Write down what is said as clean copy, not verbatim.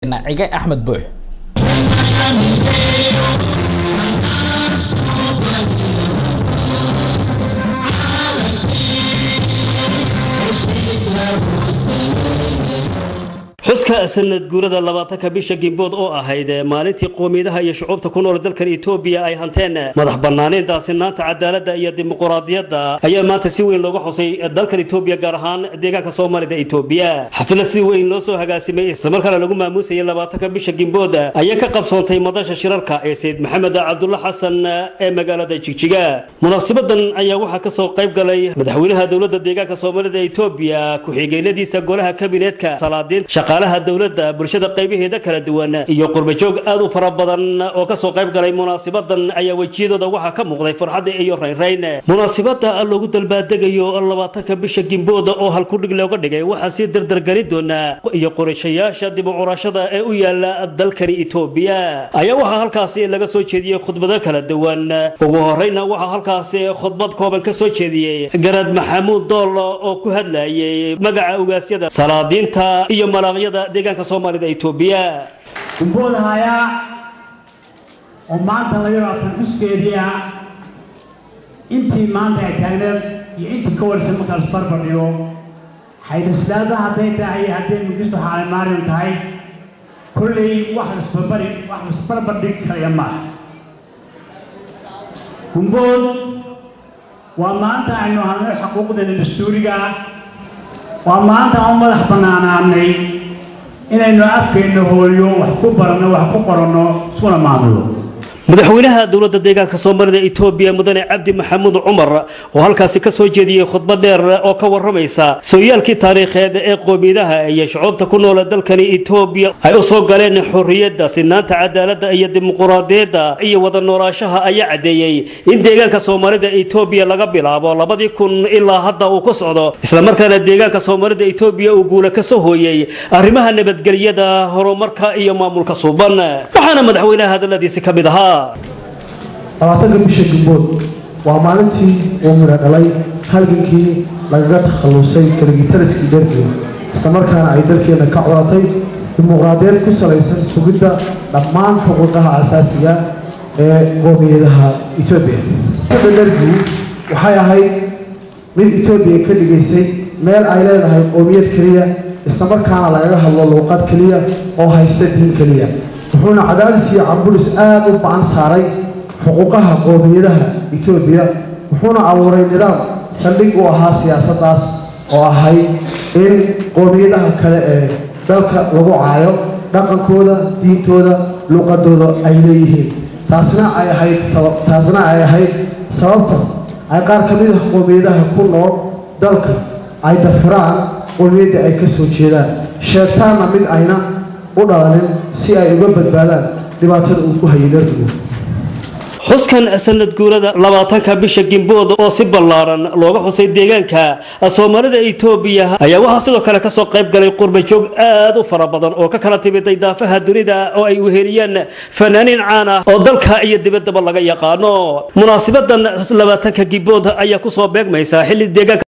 Cige Axmed Buux. Xuska sanad guurada 20-ka bisha Gimbood oo ahayd maalintii qoomiyadaha iyo shucuubta ku nool dalkan Etoobiya ay hanteen madax banaaneynta, sinaanta, cadaaladda iyo dimuqraadiyadda ayaa maanta si weyn looga xusay dalkan Etoobiya, gaar ahaan deegaanka Soomaalida Etoobiya. Xaflad si weyn loo soo hagaasimay islamarkaana lagu maamuusayay 20-ka bisha Gimbood ayaa ka qabsoontay madasha shirarka ee Sayid Maxamed Cabdulla Xasan ee magaalada Jigjiga. Munaasibadan ayaa waxaa kasoo qayb galay madaxweynaha dowladda deegaanka Soomaalida Etoobiya, ku-xigeenadiisa golaha kabineetka, salaadiin, shaqaalaha dowladda, bulshada qaybaheeda kala duwan iyo qurbajoog aad u fara badan oo kasoo qayb galay munaasibadan ayaa wejiyadooda waxaa ka muuqday farxadda iyo raynrayn. Munaasibada loogu dalbaadegayo 20-ka bisha Gimbooda oo halkudhig looga dhigay waxaa sii dardargelin doonaa iyo qorshayaasha dib u curashada ee u yaala dalkani Etoobiya ayaa waxaa halkaasi laga soo jeediyey khudbado kala duwan. Ugu horeyna waxaa halkaasi khudbad kooban ka soo jeediyey Garad Maxamuud Dool oo ku hadlayay magaca ugaasyada, salaadiinta iyo malaaqyada deegaanka Soomaalida Etoobiya. Gumbood hayaa oo maanta 22 xuskeedii ah, intii maanta ay taagneed iyo intii ka warsan marka lasbarbar dhigo, Xaydaslaada hadday tahay iyo hadday Mingisto Xaalemarium tahay, kolley wax lasbarbari wax lasbarbar dhigi karaya maaha. Gumbood waa maanta aynu halnay xuquuqdeena dastuuriga ah, waa maanta aan u madax bannaanaanay inaynu afkeenna hooyo wax ku baranno, wax ku qoranno, iskuna maamulo. Madaxweynaha dowladda deegaanka Soomaalida Etoobiya Mudane Cabdi Maxamuud Cumar oo halkaasi ka soo jeediyey khudbad dheer oo ka warramaysa sooyaalkii taariikheed ee qoomiyadaha iyo shucuubta ku nool dalkani Etoobiya ay u soo galeen xorriyadda, sinaanta, cadaaladda iyo dimuqraadiyadda iyo wada noolaashaha ayaa caddeeyey in deegaanka Soomaalida Etoobiya laga bilaabo 2000 ilaa hadda uu ku socdo, islamarkaana deegaanka Soomaalida Etoobiya uu guula ka soo hooyey arrimaha nabadgelyada, horumarka iyo maamulka suuban. Waxaana madaxweynaha hadalladiisi ka mid ahaa: 20-ka bisha Gumbood waa maalintii uu midho dhalay halgankii lagaga takhallusay kaligitaliskii Dergiga, islamarkaana ay dalkeenna ka curatay dimuqraadiyad ku salaysan sugidda dhammaan xuquuqaha asaasiga ee qoomiyadaha Etoobiya. Dergigu waxay ahayd mid Etoobiya ka dhigaysay meel ay leedahay qoomiyad keliya, islamarkaana lagaga hadlo luuqad keliya oo haysta diin keliya, wuxuuna cadaadis iyo cambulis aada u bacan saaray xuquuqaha qoomiyadaha Etoobiya, wuxuuna abuuray nidaam saldhig u ahaa siyaasaddaas oo ahayd in qoomiyadaha kale ee dalka lagu caayo dhaqankooda, diintooda, luuqadooda ay leeyihiin. Taasna ay ahayd sababta ay qaar ka mid ah qoomiyadaha ku nool dalka ay dafiraan qoomiyadda ay ka soo jeedaan, sheegtaanna mid ayna u dhalanin si ay uga badbaadaan dhibaatada uu ku hayay Dergigu. Xuskan sanad guurada 20-ka bisha Gimbood oo si ballaaran looga xusay deegaanka Soomaalida Etoobiya ayaa waxaa sidoo kale kasoo qayb galay qurbajoog aad u fara badan oo ka kala timiday daafaha dunida oo ay uheliyeen fanaaniin caan ah oo dalka iyo dibaddaba laga yaqaano. Munaasibadan 20-ka Gimbood ayaa kusoo beegmaysa xilli deegaanka